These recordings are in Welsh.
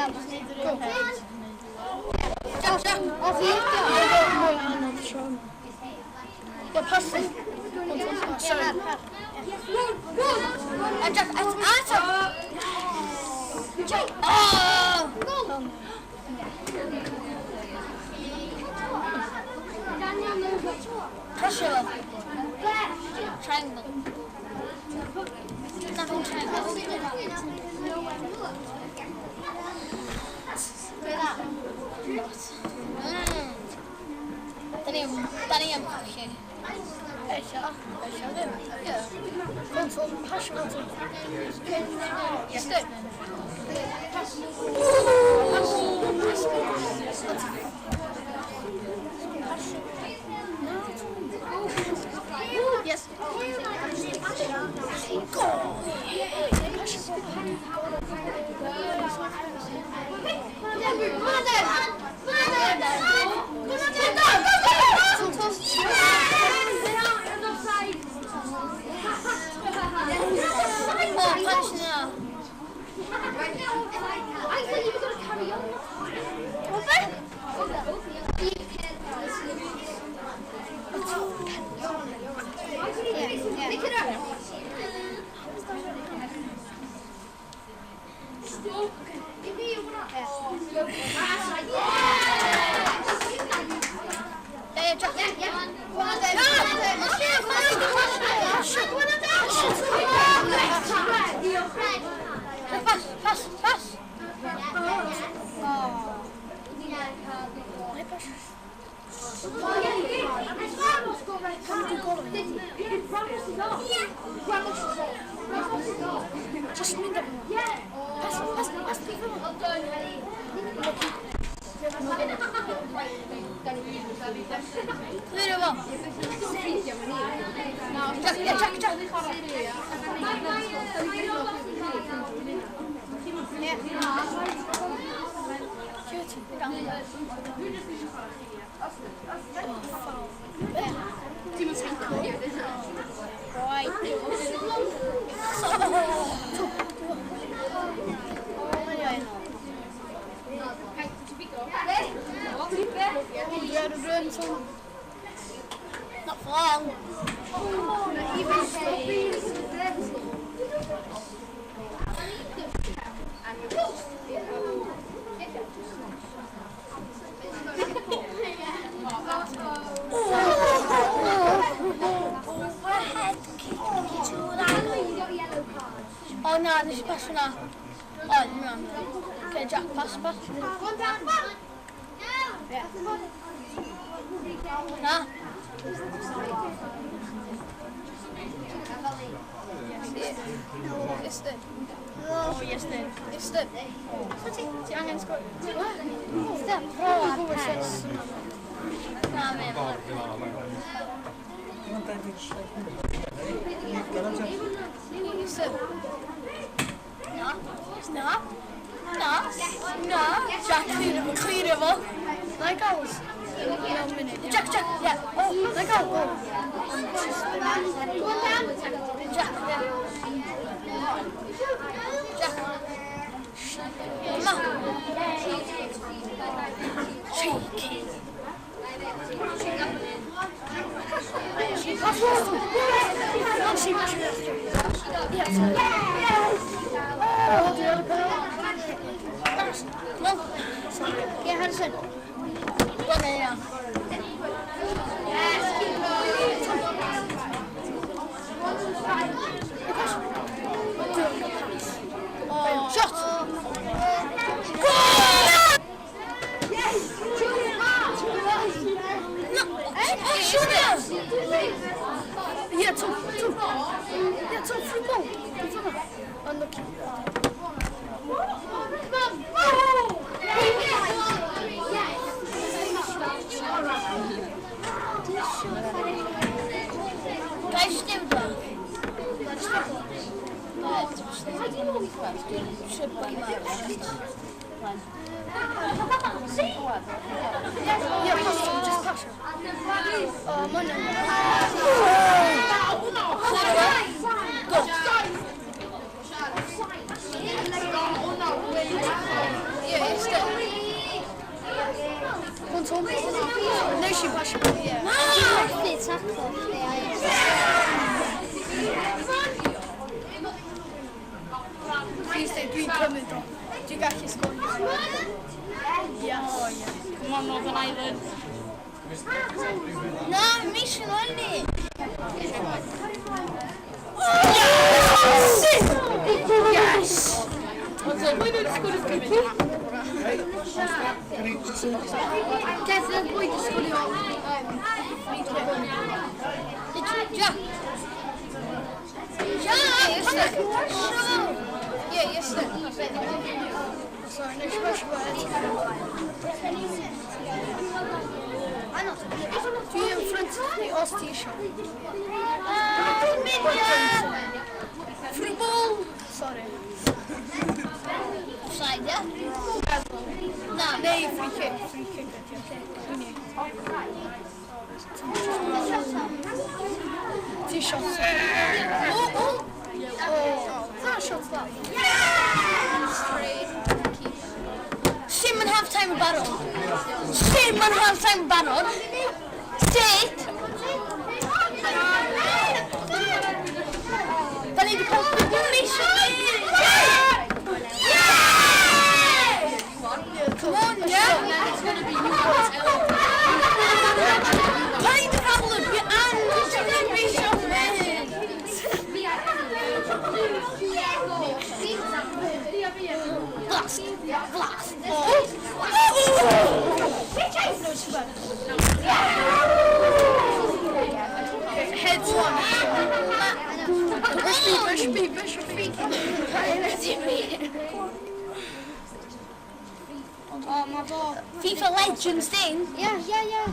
Go. Jack, Jack. Mwy anodd tro. Yeah, pass it. Sorry. Jack, ato! Jack! Oh! Pressure. Triangle. Nothing triangle. Da ni am colli. Ella ddim. Ie. Console, pasio console. Yes, do. Pass. Pass. Pass. Yes. Go! Oh, punch now. I thought you were going to carry on. Pick it up. Pass, pass, pass. Just mynd am. Pass, pass, pass. Clear fo. Jack, yeah, Jack, Jack. Right. Not for long. Overhead kick to that. Oh no, nes i pass hwnna. Oh, no. Okay, Jack, pass, pass. Na. Estyn. Oh, yes, then. Estyn. Ti angen sgor... Na, me. Estyn. Na. Na. Na. Na. Jack, clear fo. Like goals. Jack, Jack, yeah. Oh, like goal. Jack, yeah. Jack. Yma. Cheeky. Yeah, Harrison. Go on there now. Oh. Shot! Goal! Yes! No! Oh, shoot! Yeah, two. Yeah, two, free ball. Unlucky. Guys, dim dda. Yeah, pass it, just pass it. Oh, man. Go. Yeah. Nes i pasio. Ie. Na! Methu taclo chdi, ai. Please dweud, dwi'n cymryd o. Dwi'n gallu sgorio. Yes. Oh, yeah. Come on, Northern Ireland. Na, mission only. Yes! Pwy dwi'n sgorio gymryd? Gethin, pwy di sgorio? Jack. Jack, Yes, Ie, yes. Sorry, nes i pasio fo eto. Dwi yn ffrynt chdi os ti eisiau. Free ball! Sorry. Offside, yeah? Na. Neu free kick. Free kick ydi, oce. Dwi'n ni. Ti shot. O, o! O, dyna shot dda. Straight keep. Sim yn half time yn barod. Sim yn half time yn barod. Sut? Da ni wedi cael mission. Come on, yeah? It's going to be you boys. Paid y problem, and mission. Blast. Blast. Oh. Heads one. Push me, push me, push me. O, mae fo. FIFA Legends thing. Ie. Jack, Jack.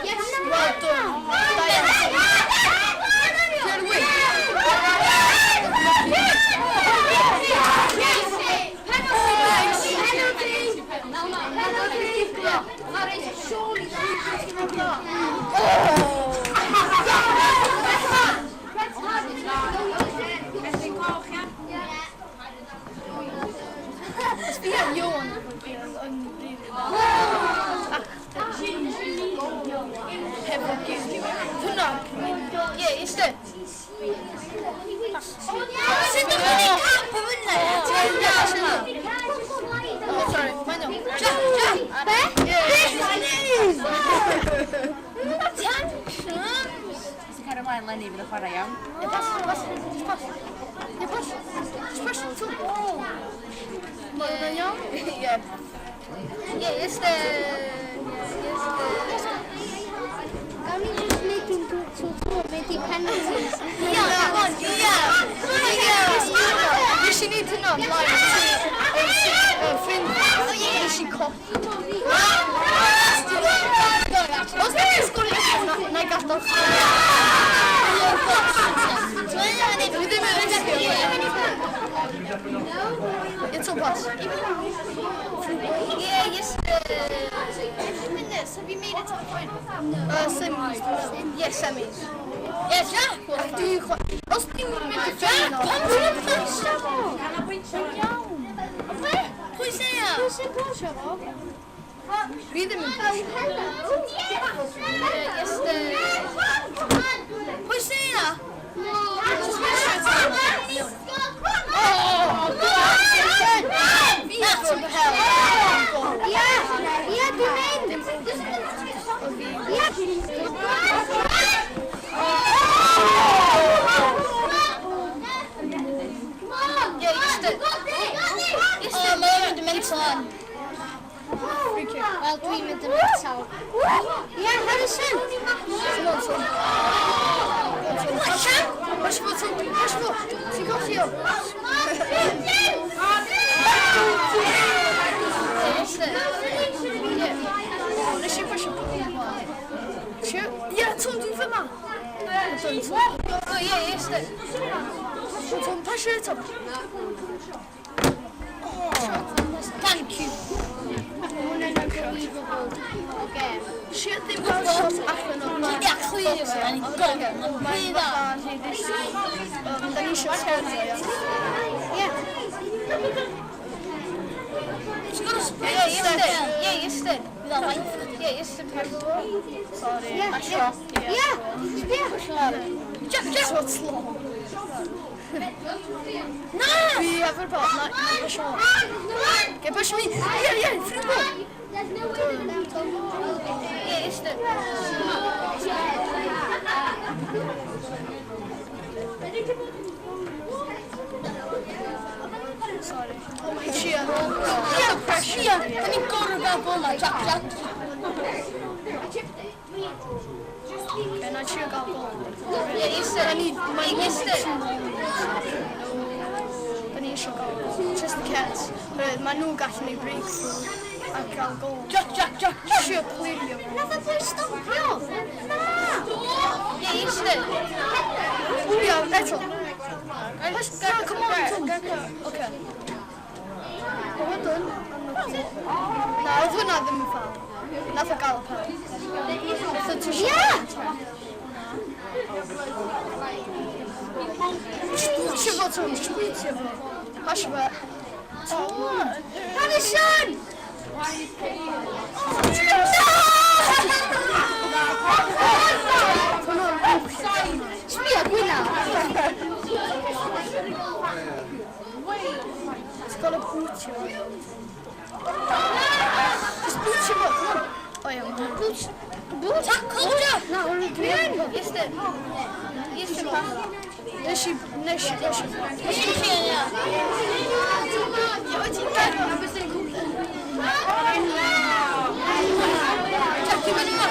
Yes. Well done. Da iawn. Clear away. Penalty! Penalty! Surely Red card. Os fi a Ioan yn rili dda. Hefo gilydd. Hwnna. Ie, iste. Sut ydych chi'n cap o fyna? Oh, sorry, mae'n iawn. Jack, Jack. Be? Ie. Tantrums. Ti'n cario ymlaen, Lenny, fydd y chwarae iawn. Ie, pas, pas, just pas. Ie, pas. Just pas, tu. Mae hwnna'n iawn? Ie. Ie, iste. Ie, iste. Gawn ni just wneud un tro tro, mynd i penalties. Ia, come on, ia. Ie. Nes i wneud hynna ymlaen. Ffrind, nes i colli. Os ni'n sgorio eto, na i gadael chdi. Dwi ddim yn risgio. Ie, to pas. Yeah, yes. Minutes, have you made it to the final? Semis. Ie, semis. Ie, Jack. Dwi'n Os ni'n mynd i Jack, final. pam ti'n pasio fo? Canolbwyntio iawn. Be? Pwy sy'n ia? Pwy sy'n pasio fo? Fi ddim yn Oh, hello. Ie, yes, the... Pwy sy'n ia? Oh, God! That's From hell. Ie, dwi'n mynd. Ie. Ie, iste. Oh, mae'n mynd yn mental on. Free kick. Wel, dwi'n mynd yn mental. Ie, Harrison. Come on, son. Pasio fo, Tom. Pasio fo. Ti'n colli o. Ie, iste. Ie. O, nes i pasio Ie, Tom, dwi'n fyma. O, ie, iste. Tom, pasio eto. Thank you. Hwnna'n unbelievable o gem. Shit, ddim cael shot allan o'r Ia, clear fo, da ni'n gone. Mae'n Mae'n rhy dda. fatha rhy risky. Da ni eisiau sgorio, ia. Ie. Ti'n gwybod Ie, Iestyn. Ie, Iestyn. Ie, Iestyn. Sorry. Ie, ie. Ie. Jack, Jack! So slow. Na! Dwi efo'r ball, na, na, push on. Okay, push me. Ie, ie, free ball. There's no way they're gonna Ie, Iestyn. Sorry. Trio. Ie, Pressure. Ie, da ni'n gorfod gael gol na, Jack, Jack. Okay, na trio gael gol. Ie, Iestyn. Da ni, mae Iestyn. Da ni eisiau gael gol. Just the cats. Oherwydd Mae nhw gallu neud breakthrough a gael gol. Jack, Jack, Jack, Jack. Trio clirio. Nath y boi stopio! Na! Ie, Iestyn. Ie, eto. Push, go, come on, Tom. Okay. O, well done. Na, oedd hwnna ddim yn foul. Nath o gael y pel. Nath o touch. Ie! Just bwtio fo, Tom. Just bwtio fo. Pasio fe. Tom! Harrison! Hwnnw'n Sbia, gwyna. Ti'n gael y bwtio. Just bwtio fo, come on. O iawn. Bwt. Bwt. Tackle, Jack! Na, o'n i dwi'n. Iestyn. Iestyn, pas. Nes i, nes i, nes i. Ie, ie, ie. Ie, wyt ti'n gael? Jack, ti'n mynd yma.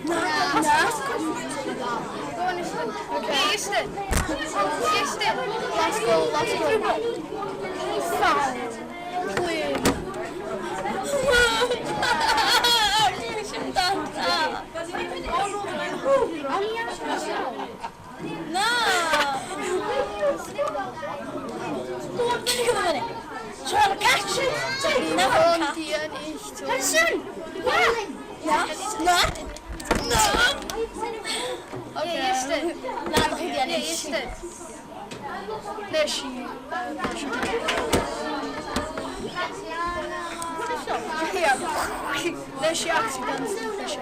Na. Go on, Iestyn. Okay, Iestyn. Iestyn. Last goal, last goal. Foul. Clean. Nes i'm danta. O'n i am Na! Dwi'n mynd i fyny. Trying to catch it. Never Ond catch. di ennill. Harrison! Ie! Na. Na. Na. Okay. Iestyn. Na, ddech chi di ennill. Iestyn. Nes i. Nes i. Ie. Nes i accident. Nes i.